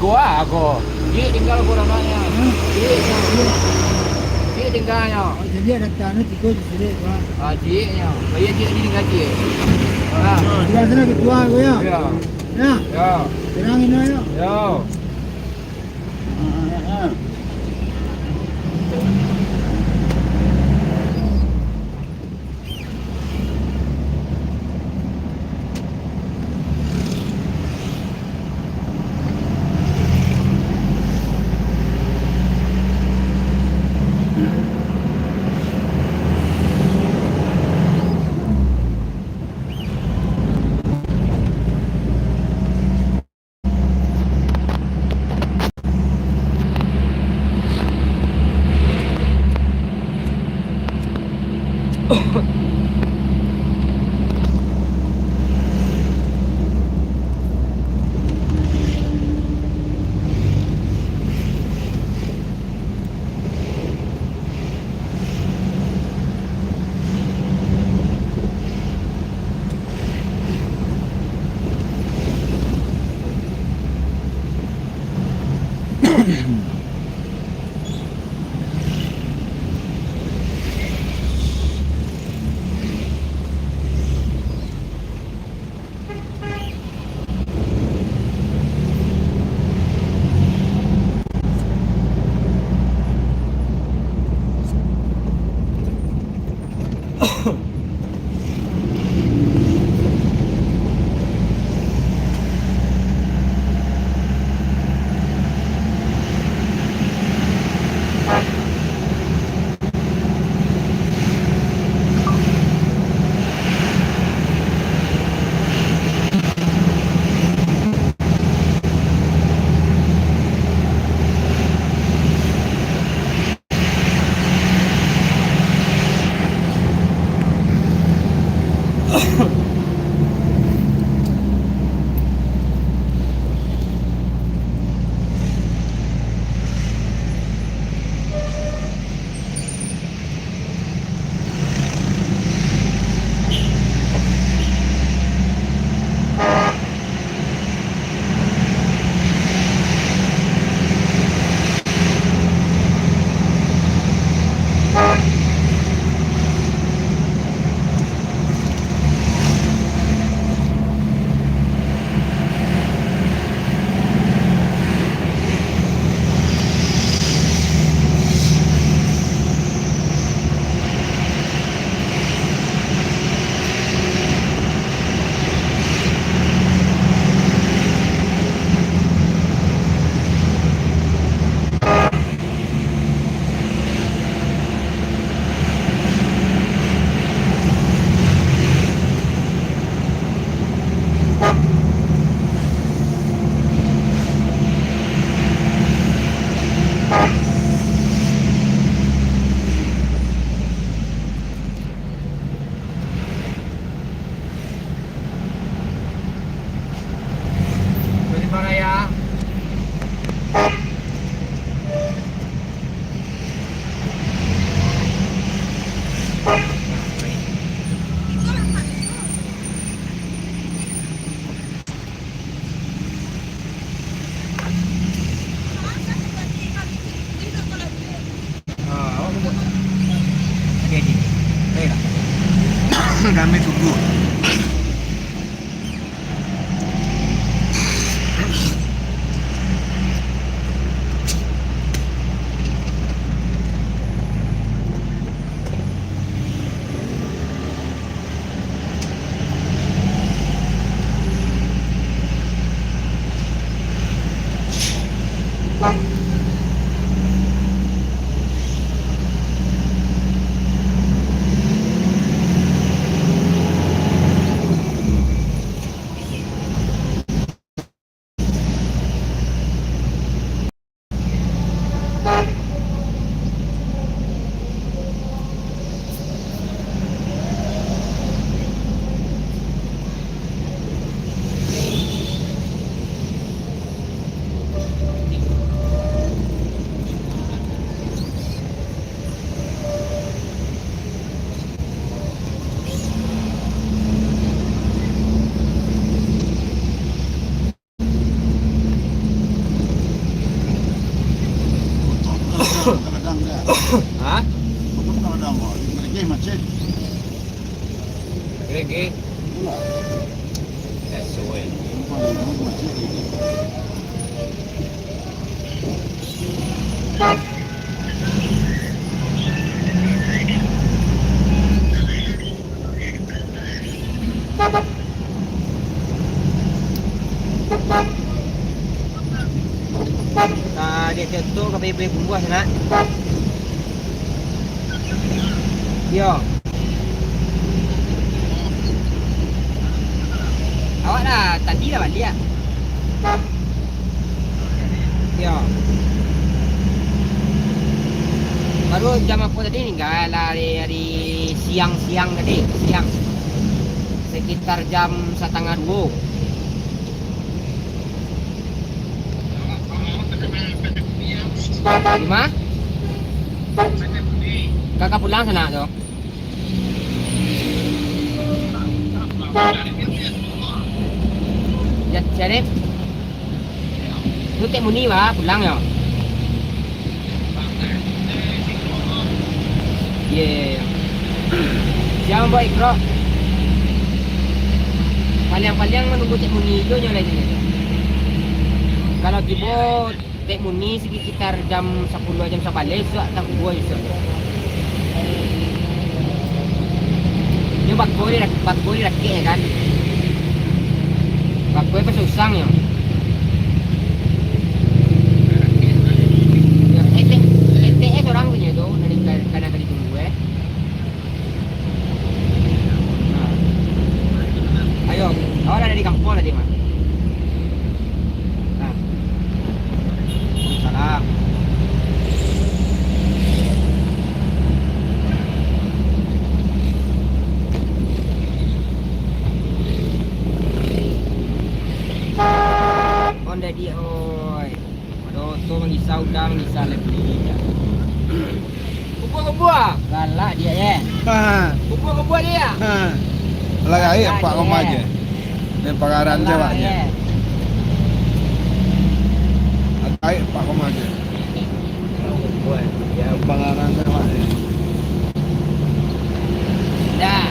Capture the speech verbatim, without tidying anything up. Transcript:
Wah, ko. Ciek tinggal ko ranaknyo. Hmm? Cieknyo. Ciek tinggalnyo. Oh, jadi ada tanah tiga di sini, Pak. Ah, cieknyo. Bayar ciek ni tinggal ciek. Ah. Sebelah sana ketua ko, ya? Ya. Ya. Ya. Tenang ini, ya. Ya. Dari mana ya? Kami tunggu. Hah? Gereja macet. Gereja? Iyolah. That's the way. Macet gereja. Nah, dek tu ka bebek bumbuah sanak. Yo. Awak dah tadi dah baliak. Yo. Baru jam apo tadi ningga lah, ari, ari siang-siang tadi, siang. Sekitar jam satangah duo. Di ma? Ka, ka pulang sanak tu. Ya, Syarif. Tu Tek Muni ba pulang yo. Ye, ye, ye. Sia mambaok Ikro. Paliang-paliang manunggu Tek Muni jo nyo lai tu. Kalau tibo Tek Muni sekitar jam sapuluah, jam sabaleh, sudah tak kubuah isuak. Nyo bako di, bako di rakek, ya kan? Bako di Pasar Usang nyo. Yo, etek, etek, eh, sorang punyo tu, dari ka-, kana ka ditunggu, eh. Nah. Ayo, awak lah dari kampuang tadi, Mak. Nah. Salam. Onde di, oi. Ado oto mangisa, uda mangisa, lai buli. Kubuak-kubuak. Galak dia, ye. Ha. Kubuak-kubuak dia. Ha. Lah gaek, Pak Koma je. Dia pagaran je, Pak, je. Gaek, Pak Koma je. Kubuak, dia pagaran je, Pak, je. Dah.